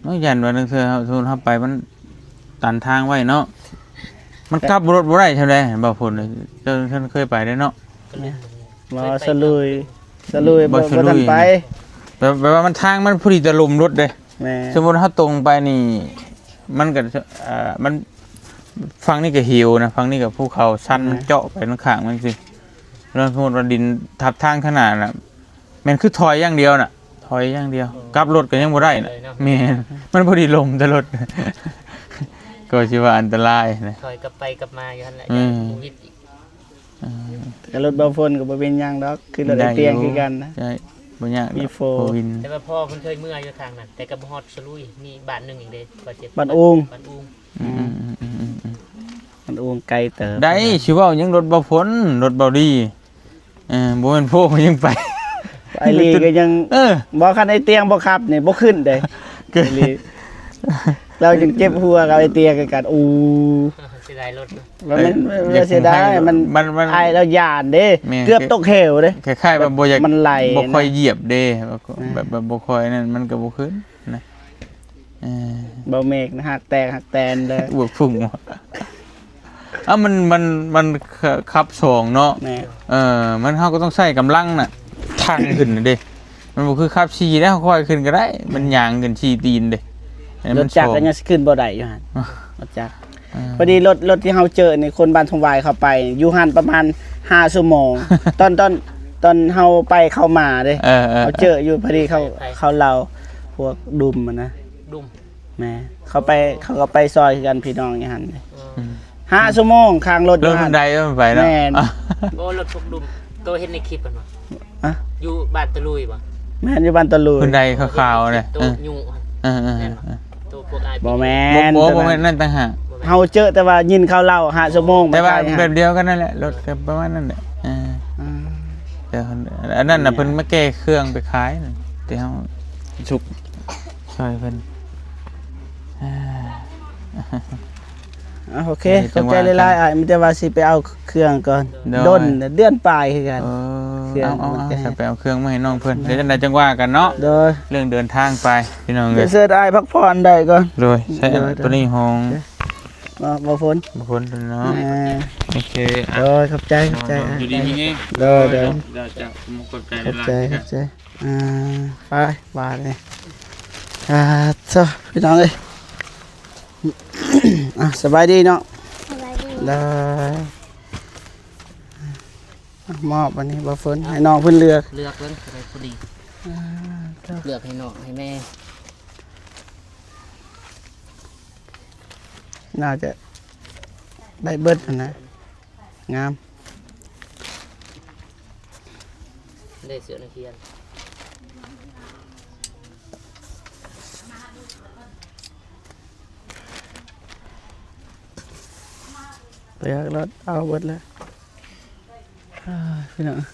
ເນາະ ຢ້ານວ່າລາງເທື່ອເຮົາ ສົມມຸດເຮົາໄປມັນຕັນທາງໄວ້ເນາະ ມັນກັບລົດບໍ່ໄດ້ຊ່ຳໃດ ເວົ້າພຸ້ນ ເຈົ້າເຄີຍໄປໄດ້ເນາະ. ບໍ່ ສະລຸຍ ສະລຸຍ ບໍ່ ບໍ່ ສະລຸຍ ບໍ່ທັນໄປ ແບບ ແບບວ່າມັນ ທາງມັນພໍດີຕະຫຼົມລົດເດ້. ແມ່ນ ສົມມຸດເຮົາຕົງໄປນີ້ ມັນກໍ ເອີ ມັນ ຝັ່ງນີ້ກໍເຫວນະ ຝັ່ງນີ້ກໍພູເຂົາຊັນ ແມ່ນ ມັນເຈາະໄປທາງຂ້າງມັນຊີ້ ແລ້ວສົມມຸດວ່າດິນທັບທາງຂ້າງໜ້ານະ ແມ່ນຄືຖອຍຢ່າງດຽວນະ ຖອຍຢ່າງດຽວ. ເອີ ກັບລົດກໍຍັງບໍ່ໄດ້ນະ. ເລີຍເນາະ ແມ່ນ ມັນພໍດີລົ້ມແຕ່ລົດ ກໍຊິວ່າອັນຕະລາຍນະ ຖອຍກັບໄປກັບມາຢູ່ຫັ້ນແຫຼະ. ອືມ ຢ້ານໂຄວິດອີກ. ເອີ ແຕ່ລົດເບົາຝົນກໍບໍ່ເປັນຫຍັງດອກ ຄືລົດໄອ້ຕຽງຄືກັນນະ. ໄດ້ ບໍ່ຍາກດອກ ມີໂຟ ໂຟວິນ. ແຕ່ວ່າພໍ່ເພິ່ນເຄີຍເມືອຢູ່ທາງນັ້ນ ແຕ່ກໍບໍ່ຮອດສະລຸຍ ມີບ້ານໜຶ່ງອີກເດ້ ບ້ານອຸງ ບ້ານອຸງ. ອືມ ອືມ ອືມ ອືມ ອືມ ບ້ານອຸງໄກເຕີບ ໄດ້ ຊິເວົ້າຫຍັງ ລົດເບົາຝົນ ລົດເບົາດີ ເອີ ບໍ່ແມ່ນໂພກໍຍັງໄປ ໄອ້ລີກໍຍັງ ເອີ ບໍ່ ຄັນໄອ້ຕຽງບໍ່ຂັບນີ້ບໍ່ຂຶ້ນເດ້ ໄອ້ລີ ລາວຍັງເຈັບຫົວກັບໄອ້ຕຽງຄືກັນ. ອູ້ ເສຍດາຍລົດເນາະ. ມັນ ເອີ ມັນ ມັນເສຍດາຍ ມັນ ມັນ ມັນ ອ້າຍລາວຢ້ານເດ້ ແມ່ນ ເກືອບຕົກເຫວເດ້ ຄ້າຍໆວ່າບໍ່ຢາກ ມັນໄຫຼ ບໍ່ຄ່ອຍຢຽບເດ້ ອ່າ ແບບ ແບບບໍ່ຄ່ອຍນັ້ນ ມັນກໍບໍ່ຂຶ້ນນະ. ເອີ ເບົາເມກນະ ຫາກແຕກຫາກແຕນເດີ ອວກພຸ້ງ. ເອົ້າ ມັນ ມັນ ມັນ ຂ- ຂັບສອງເນາະ. ແມ່ນ ເອີ ມັນ ເຮົາກໍຕ້ອງໃຊ້ກຳລັງນະ ທັງຂຶ້ນນະເດ້ ມັນບໍ່ຄືຂັບສີ່ເດ້ ເຮົາຄ່ອຍຂຶ້ນກໍໄດ້ ມັນຍ່າງຂຶ້ນສີ່ຕີນເດ້. ອັນນີ້ມັນ ລົດຈັກກໍຍັງຊິຂຶ້ນບໍ່ໄດ້ຢູ່ຫັ້ນ ລົດຈັກ. ເອີ ພໍດີລົດ ລົດທີ່ເຮົາເຈີນີ້ ຄົນບ້ານທົ່ງຫວາຍເຂົາໄປ ຢູ່ຫັ້ນປະມານຫ້າຊົ່ວໂມງ ຕອນ ຕອນ ຕອນເຮົາໄປເຂົ້າມາເດ້. ເອີ ເອີ ເຮົາເຈີຢູ່ ພໍດີເຂົາ ເຂົາເລົ່າ ພວກດຸມຫັ້ນນະ ດຸມ ແມ່ນ ເຂົາໄປ ເຂົາກໍໄປຊ່ອຍຄືກັນ ພີ່ນ້ອງຢູ່ຫັ້ນເດ້. ອືມ ຫ້າຊົ່ວໂມງ ຄ້າງລົດຢູ່ຫັ້ນ ລົດໄດ້ໄປເນາະ. ແມ່ນ ໂອ້ ລົດພວກດຸມ ໂຕເຫັນໃນຄລິບຫັ້ນບໍ່? ອະ ຢູ່ບ້ານຕະລຸຍບໍ່? ແມ່ນ ຢູ່ບ້ານຕະລຸຍ ເພິ່ນໄດ້ຂາວໆນະ ໂຕ ເອີ ຍຸງຫັ້ນ. ເອີໆໆ ແມ່ນບໍ່? ໂຕພວກອ້າຍ ບໍ່ແມ່ນ ບໍ່ ບໍ່ແມ່ນ ນັ້ນຕ່າງຫາກ. ເຮົາເຈີແຕ່ວ່າຍິນເຂົາເລົ່າຫ້າຊົ່ວໂມງ ແຕ່ວ່າແບບດຽວກັນນັ້ນແຫຼະ ລົດກໍປະມານນັ້ນແຫຼະ. ເອີ ອືມ ແຕ່ອັນນັ້ນນະ ເພິ່ນມາແກ້ເຄື່ອງໄປຂາຍ ແຕ່ເຮົາສຸກ ຊ່ອຍເພິ່ນ ອ່າ ອ່າ ໂອເຄ ເອີ ຂອບໃຈຫຼາຍໆ ອ້າຍ ມີແຕ່ວ່າຊິໄປເອົາເຄື່ອງກ່ອນ ໂດຍ ດົນເດືອນປາຍຄືກັນ ເອີ ເຄື່ອງ ເອົາ ເອົາ ເອົາ ໄປເອົາເຄື່ອງມາໃຫ້ນ້ອງເພິ່ນ ໂດຍ ເດີ ຈັ່ງໃດຈັ່ງວ່າກັນເນາະ ໂດຍ ເລື່ອງເດີນທາງໄປ ພີ່ນ້ອງເອີຍ ເຊີດອ້າຍພັກຜ່ອນໄດ້ກ່ອນ ໂດຍ ໃຊ້ ໂດຍ ໂຕນີ້ຫ້ອງ ໂດຍ ບໍ່ ບໍ່ຝົນ ບໍ່ຝົນເນາະ ເອີ ໂອເຄ ອ່ະ ໂດຍ ຂອບໃຈ ຂອບໃຈ ໂດຍ ອ່ະ ຢູ່ດີມີແຮງ ໂດຍ ໂດຍ ໂດຍ ເຈົ້າ ຂອບໃຈ ຂອບໃຈ ອ່າ ໄປ ບາດນີ້ ອ່າ ເຈົ້າ ພີ່ນ້ອງເອີຍ ອ່າ ສະບາຍດີເນາະ ສະບາຍດີ ໂດຍ ອ່າ ມອບອັນນີ້ບໍ່ຝົນ ໃຫ້ນ້ອງເພິ່ນເລືອກ ເລືອກເບິ່ງ ໂຕໃດພໍດີ ອ່າ ເຈົ້າ ເລືອກໃຫ້ນ້ອງ ໃຫ້ແມ່ ໜ້າຈະໄດ້ເບິດຫັ້ນນະ ງາມ ໄດ້ເສື້ອນັກຮຽນ ເລືອກລົດເອົາເບິດແລ້ວ ອ່າ ພີ່ນ້ອງ ອ່ະ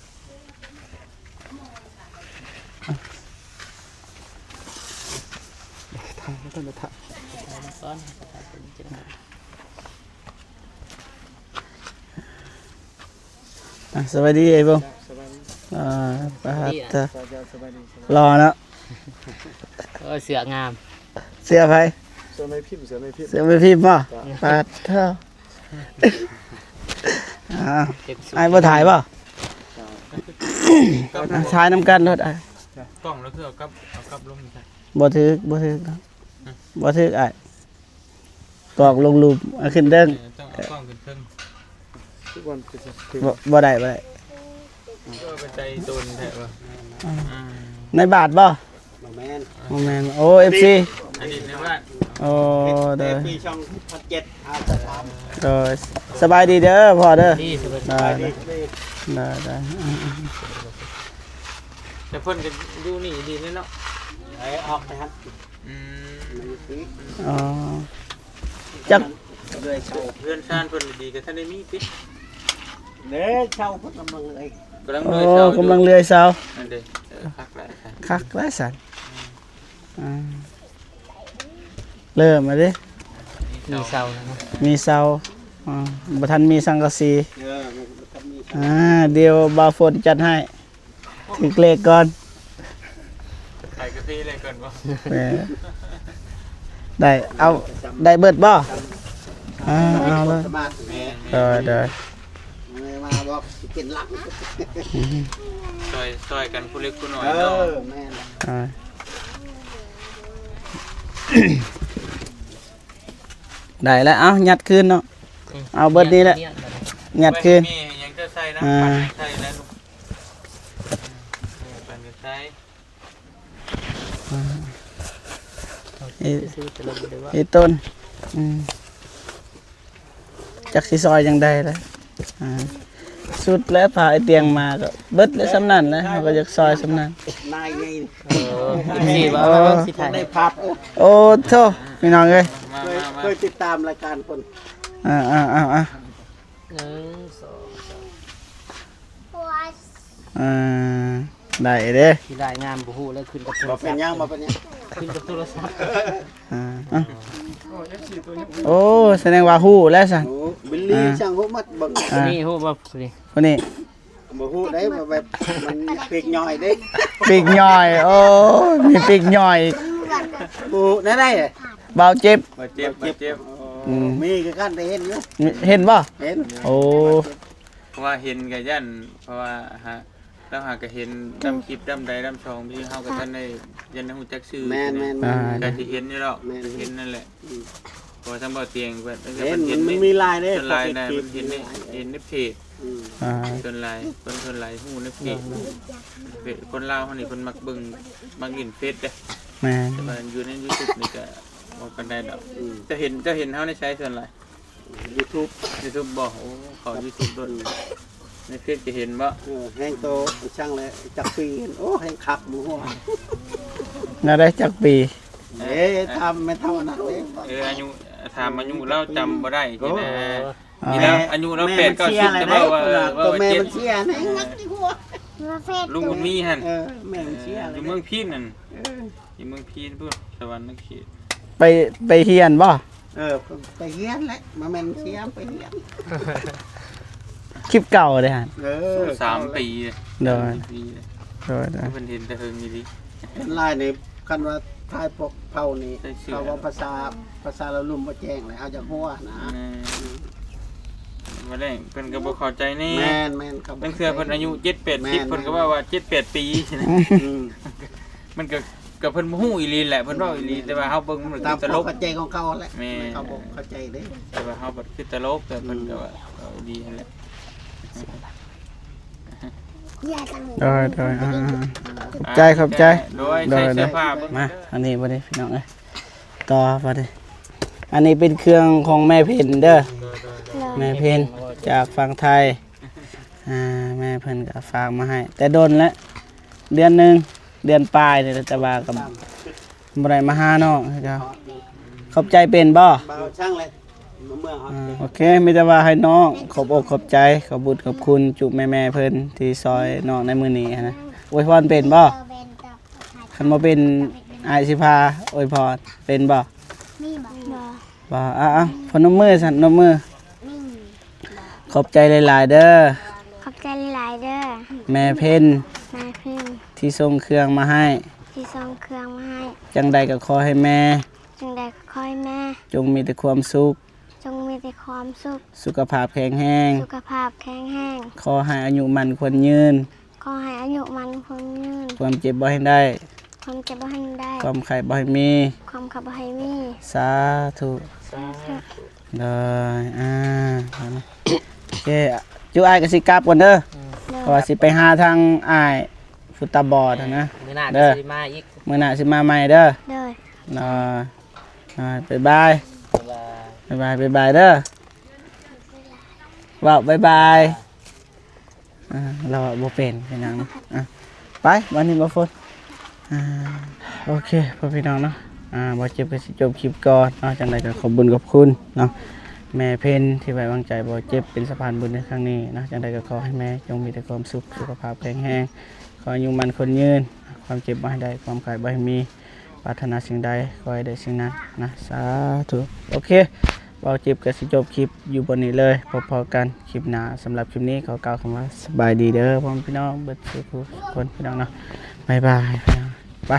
ຖ່າຍ ອ່ະ ສະບາຍດີ ອ້າຍບົງ ສະບາຍດີ ອ່າ ປາດ ສະບາຍດີ ເອີ ສະບາຍດີ ຫຼໍ່ເນາະ ໂອ້ຍ ເສື້ອງາມ ເສື້ອໃຜ? ເສື້ອແມ່ພິມ ເສື້ອແມ່ພິມ ເສື້ອແມ່ພິມບໍ່? ປາດເທີ ອ້າວ ອ້າຍບໍ່ຖ່າຍບໍ່? ຖ່າຍນຳກັນໂລດອ້າຍ ກ້ອງລະຄືເອົາກັບ ເອົາກັບລົງນີ້ຊະ ບໍ່ຖືກ ບໍ່ຖືກ ບໍ່ຖືກອ້າຍ ກອກລົງລຸ່ມ ເອົາຂຶ້ນເທິງ ເອີ ຕ້ອງເອົາກ້ອງຂຶ້ນເທິງ ຄືວ່າຄືຊິຖືກ ບໍ່ ບໍ່ໄດ້ ບໍ່ໄດ້ ຄືວ່າເປັນໃຈໂຕນແທ້ວະ ອ່າ ອ່າ ໃນບາດບໍ່? ບໍ່ແມ່ນ ບໍ່ແມ່ນ ໂອ້ ເອັຟຊີ ອະດີດໃນບ້ານ ໂອ້ ໂດຍ ເອັຟຊີຊ່ອງພັນເຈັດ ຫາສະຖານ ໂດຍ ສະບາຍດີເດີພໍ່ເດີ ດີ ສະບາຍດີ ໂດຍ ໂດຍ ໂດຍ ແຕ່ເພິ່ນກໍຢູ່ນີ້ດີເລີຍເນາະ ໄປອອກໄປຫັ້ນ ອືມ ອໍ ຈັກ ເຮືອນເຊົ່າ ເຮືອນຊານເພິ່ນດີໆ ກໍທັນໄດ້ມີຕິ ເດີ ເຊົ່າເພິ່ນກຳລັງເລີຍ ກຳລັງ ໂອ້ ເລີຍເຊົ່າຢູ່ ກຳລັງເລື່ອຍເຊົ່າ ນັ້ນເດ້ ເອີ ຄັກຫຼາຍ ຄັກຫຼາຍຊັ້ນ ອືມ ອ່າ ເລີ່ມແລ້ວເດ້ ມີເຊົ່າແລ້ວເນາະ ມີເຊົ່າ ອ່າ ບໍ່ທັນມີສັງກະສີ ເອີ ບໍ່ທັນມີ ອ່າ ດຽວບ່າວຝົນຈັດໃຫ້ ຖືກເລກກ່ອນ ຂາຍກາເຟເລກກ່ອນບໍ່? ແມ່ນ ໄດ້ ເອົາ ໄດ້ເບິດບໍ່? ອ່າ ເອົາເລີຍ ໂດຍ ໂດຍ ມາບອກຊິເປັນຫຼັງ ຊ່ອຍ ຊ່ອຍກັນຜູ້ເລັກຜູ້ນ້ອຍເນາະ ເອີ ແມ່ນ ອ່າ ໄດ້ແລ້ວ ເອົາ ຍັດຄືນເນາະ ອືມ ເອົາເບິດນີ້ແຫຼະ ຍັດຄືນ ຍັດຄືນ ໄວ້ໃຫ້ແມ່ຍັງຈະໃສ່ນະ ອ່າ ໃສ່ແລ້ວ ເອີ ປັນກັນໃສ່ ອ່າ ເອີ ເອີ ຕົ້ນ ອືມ ຈັກຊິຊ່ອຍຈັ່ງໃດລະ ອ່າ ສຸດແລ້ວ ພາໄອ້ຕຽງມາກໍເບິດແລ້ວ ສ່ຳນັ້ນແຫຼະ ເຮົາກໍຢາກຊ່ອຍສ່ຳນັ້ນ ນາຍໃຫຍ່ ເອີ ເອັຟຊີວ່າ ເອີ ເຮົາຊິຖ່າຍ ໄດ້ພາບ ໂອ້ ໂທ້ ພີ່ນ້ອງເອີຍ ມາ ມາ ມາ ເຄີຍຕິດຕາມລາຍການເພິ່ນ ອ່າ ອ່າ ອ່າ ອ່າ ໜຶ່ງ ສອງ ສາມ ອ່າ ໄດ້ເດ້ ຊິລາຍງາມບໍ່ຮູ້ແລ້ວ ຂຶ້ນກັບໂທລະສັບ ບໍ່ເປັນຫຍັງ ບໍ່ເປັນຫຍັງ ຂຶ້ນກັບໂທລະສັບ ອ່າ ອ່ະ ໂອ້ ສະແດງວ່າຮູ້ແລ້ວຊັ້ນ ໂອ້ ບິລລີ ອ່າ ຊ່າງຮູ້ໝົດເບິ່ງ ອ່າ ນີ້ຮູ້ບໍ່ ຜູ້ນີ້ ຜູ້ນີ້ ບໍ່ຮູ້ເດ້ ວ່າແບບມັນປີກຍ່ອຍເດ້ ປີກຍ່ອຍ ໂອ້ ມີປີກຍ່ອຍ ບໍ່ຮູ້ແນວໃດ ບ່າວເຈັບ ບ່າວເຈັບ ບ່າວເຈັບ ອືມ ມີຄືກັນ ໄດ້ເຫັນຢູ່ ເຫັນບໍ່? ເຫັນ ໂອ້ ເພາະວ່າເຫັນກໍຢ້ານ ເພາະວ່າຫາ ລາວຫາກໍເຫັນນຳຄລິບນຳໃດນຳຊ່ອງທີ່ເຮົາກໍທັນໄດ້ ຍັງບໍ່ຮູ້ຈັກຊື່ ແມ່ນໆ ອ່າ ກໍຊິເຫັນຢູ່ດອກ ແມ່ນ ເຫັນນັ້ນແຫຼະ ອືມ ເພາະວ່າທາງບ່າວຕຽງເພິ່ນ ເຫັນ ເຫັນ ມັນມີຫຼາຍເດ້ ສ່ວນຫຼາຍນະ ເຫັນໃນ ເຫັນໃນເພຈ ອືມ ອ່າ ສ່ວນຫຼາຍ ຄົນສ່ວນຫຼາຍຮູ້ໃນເພຈ ເພຈ ຄົນລາວເຮົານີ້ເພິ່ນມັກເບິ່ງ ມັກຫຼິ້ນເຟສເດ້ ແມ່ນ ແຕ່ວ່າຢູ່ໃນຢູທູບນີ້ກໍບໍ່ປານໃດດອກ ອືມ ເຈົ້າເຫັນ ເຈົ້າເຫັນເຮົາໃນໃສສ່ວນຫຼາຍ? ຢູທູບ ຢູທູບບໍ່? ໂອ້ ເຂົ້າຢູທູບໂລດ ອືມ ໃນເຟສຈະເຫັນບໍ່? ເອີ ແຮງໂຕຊ່າງແຫຼະ ຈັກປີ? ໂອ້ ແຮງຄັກ ບໍ່ຮູ້ ແນວໃດ ຈັກປີ? ເອີ ຖາມແມ່ເຖົ້ານັ້ນເດ້ ເອີ ອາຍຸ ຖາມອາຍຸລາວຈຳບໍ່ໄດ້ ໂອ້ ນີ້ນະ ອາຍຸລາວແປດເກົ້າສິບ ແຕ່ວ່າ ເອີ ເວົ້າວ່າເຈັດ ແມ່ມັນເສຍນະ ລຸງບຸນມີຫັ້ນ ເອີ ແມ່ມັນເສຍ ເອີ ຢູ່ເມືອງພີນນັ້ນ ເອີ ຢູ່ເມືອງພີນພຸ້ນ ສະຫວັນນະເຂດ ໄປ ໄປຮຽນບໍ່? ເອີ ໄປຮຽນແຫຼະ ບໍ່ແມ່ນຮຽນ ໄປຮຽນ ຄລິບເກົ່າເດ້ຫັ້ນ ເອີ ສາມປີ ໂດຍ ສາມປີ ໂດຍ ໂດຍ ເພິ່ນເຫັນແຕ່ເຫິງອີ່ຫຼີ ເຫັນຫຼາຍນີ້ ຄັນວ່າຖ່າຍພວກເຜົ່ານີ້ ໃສ່ເສື້ອ ເຂົາເວົ້າພາສາ ພາສາລາວລຸ່ມບໍ່ແຈ້ງແຫຼະ ເຮົາຢາກຮູ້ນະ ແມ່ນ ອືມ ວ່າແລ້ວເພິ່ນກໍບໍ່ເຂົ້າໃຈແດ່ ແມ່ນໆ ເຂົາບໍ່ ບາງເທື່ອເພິ່ນອາຍຸເຈັດແປດສິບ ແມ່ນໆ ເພິ່ນກໍເວົ້າວ່າເຈັດແປດປີ ອືມ ມັນກໍ ກໍເພິ່ນບໍ່ຮູ້ອີ່ຫຼີແຫຼະ ເພິ່ນເວົ້າອີ່ຫຼີ ແມ່ນໆ ແຕ່ວ່າເຮົາເບິ່ງມັນ ຕາມຄວາມເຂົ້າໃຈຂອງເຂົາແຫຼະ ແມ່ນ ເຂົາບໍ່ເຂົ້າໃຈເດ້ ແຕ່ວ່າເຮົາບັດຄືຕະຫຼົກ ແຕ່ເພິ່ນ ອືມ ກໍເວົ້າ ເວົ້າອີ່ຫຼີຫັ້ນແຫຼະ ໂດຍ ໂດຍ ອ່າ ຂອບໃຈ ຂອບໃຈ ໂດຍ ໂດຍ ໃສ່ເສື້ອຜ້າເບິ່ງ ມາ ອັນນີ້ບັດນີ້ພີ່ນ້ອງເອີຍ ຕໍ່ບັດນີ້ ອັນນີ້ເປັນເຄື່ອງຂອງແມ່ເພັນເດີ ໂດຍ ໂດຍ ໂດຍ ແມ່ເພັນຈາກຝັ່ງໄທ ອ່າ ແມ່ເພິ່ນກໍຝາກມາໃຫ້ ແຕ່ດົນແລ້ວ ເດືອນໜຶ່ງ ເດືອນປາຍນີ້ແຫຼະ ແຕ່ວ່າກໍບໍ່ໄດ້ມາຫານ້ອງຄືເກົ່າ ຂອບໃຈເປັນບໍ່? ບໍ່ຊ່າງເລີຍ ເມື່ອຮອດ ອ່າ ໂອເຄ ມີແຕ່ວ່າໃຫ້ນ້ອງຂອບອົກຂອບໃຈ ຂອບບຸນຂອບຄຸນຈຸແມ່ໆເພິ່ນທີ່ຊ່ອຍນ້ອງໃນມື້ນີ້ຫັ້ນນະ ອວຍພອນເປັນບໍ່? ຄັນບໍ່ເປັນ ອ້າຍຊິພາອວຍພອນ ເປັນບໍ່? ມີບໍ່? ບໍ່ ບໍ່ ເອົາໆ ພະນົມມືຊັ້ນ ນົມມື ມີ ຂອບໃຈຫຼາຍໆເດີ ຂອບໃຈຫຼາຍໆເດີ ແມ່ເພັນ ແມ່ເພັນ ທີ່ສົ່ງເຄື່ອງມາໃຫ້ ທີ່ສົ່ງເຄື່ອງມາໃຫ້ ຈັ່ງໃດກໍຂໍໃຫ້ແມ່ ຈັ່ງໃດກໍຂໍໃຫ້ແມ່ ຈົ່ງມີແຕ່ຄວາມສຸກ ຈົ່ງມີແຕ່ຄວາມສຸກ ສຸຂະພາບແຂງແຮງ ສຸຂະພາບແຂງແຮງ ຂໍໃຫ້ອາຍຸໝັ້ນຂວັນຍືນ ຂໍໃຫ້ອາຍຸໝັ້ນຂວັນຍືນ ຄວາມເຈັບບໍ່ໃຫ້ໄດ້ ຄວາມເຈັບບໍ່ໃຫ້ໄດ້ ຄວາມໄຂ້ບໍ່ໃຫ້ມີ ຄວາມໄຂ້ບໍ່ໃຫ້ມີ ສາທຸ ສາທຸ ໂດຍ ອ່າ ໂອເຄ ຈຸອ້າຍກໍຊິກັບກ່ອນເດີ ອືມ ໂດຍ ເພາະວ່າຊິໄປຫາທາງອ້າຍຜູ້ຕາບອດຫັ້ນນະ ມື້ໜ້າ ເດີ ກໍຊິມາອີກ ມື້ໜ້າຊິມາໃໝ່ເດີ ໂດຍ ໂດຍ ອ່າ ບາຍບາຍ ບາຍບາຍ ບາຍບາຍ ບາຍບາຍເດີ ເວົ້າບາຍບາຍ ອ່າ ລາວເວົ້າບໍ່ເປັນພີ່ນ້ອງ ອ່າ ໄປ ບັດນີ້ບໍ່ຝົນ ອ່າ ໂອເຄ ພໍ່ພີ່ນ້ອງເນາະ ອ່າ ບ່າວເຈັບກໍຊິຈົບຄລິບກ່ອນເນາະ ຈັ່ງໃດກໍຂອບບຸນຂອບຄຸນເນາະ ແມ່ເພັນທີ່ໄວ້ວາງໃຈບ່າວເຈັບເປັນສະພານບຸນໃນຄັ້ງນີ້ເນາະ ຈັ່ງໃດກໍຂໍໃຫ້ແມ່ຈົ່ງມີແຕ່ຄວາມສຸກ ສຸຂະພາບແຂງແຮງ ຂໍອາຍຸໝັ້ນຂວັນຍືນ ຄວາມເຈັບບໍ່ໃຫ້ໄດ້ ຄວາມໄຂ້ບໍ່ໃຫ້ມີ ປາດຖະໜາສິ່ງໃດ ຂໍໃຫ້ໄດ້ສິ່ງນັ້ນນະ ສາທຸ ໂອເຄ ບ່າວເຈັບກໍຊິຈົບຄລິບຢູ່ບ່ອນນີ້ເລີຍ ພໍ້ກັນຄລິບໜ້າ ສຳລັບຄລິບນີ້ຂໍກ່າວຄຳວ່າສະບາຍດີເດີ ພໍ່ແມ່ພີ່ນ້ອງເບິດສູ່ຜູ້ທຸກຄົນ ພີ່ນ້ອງເນາະ ບາຍບາຍ ພີ່ນ້ອງ ໄປ.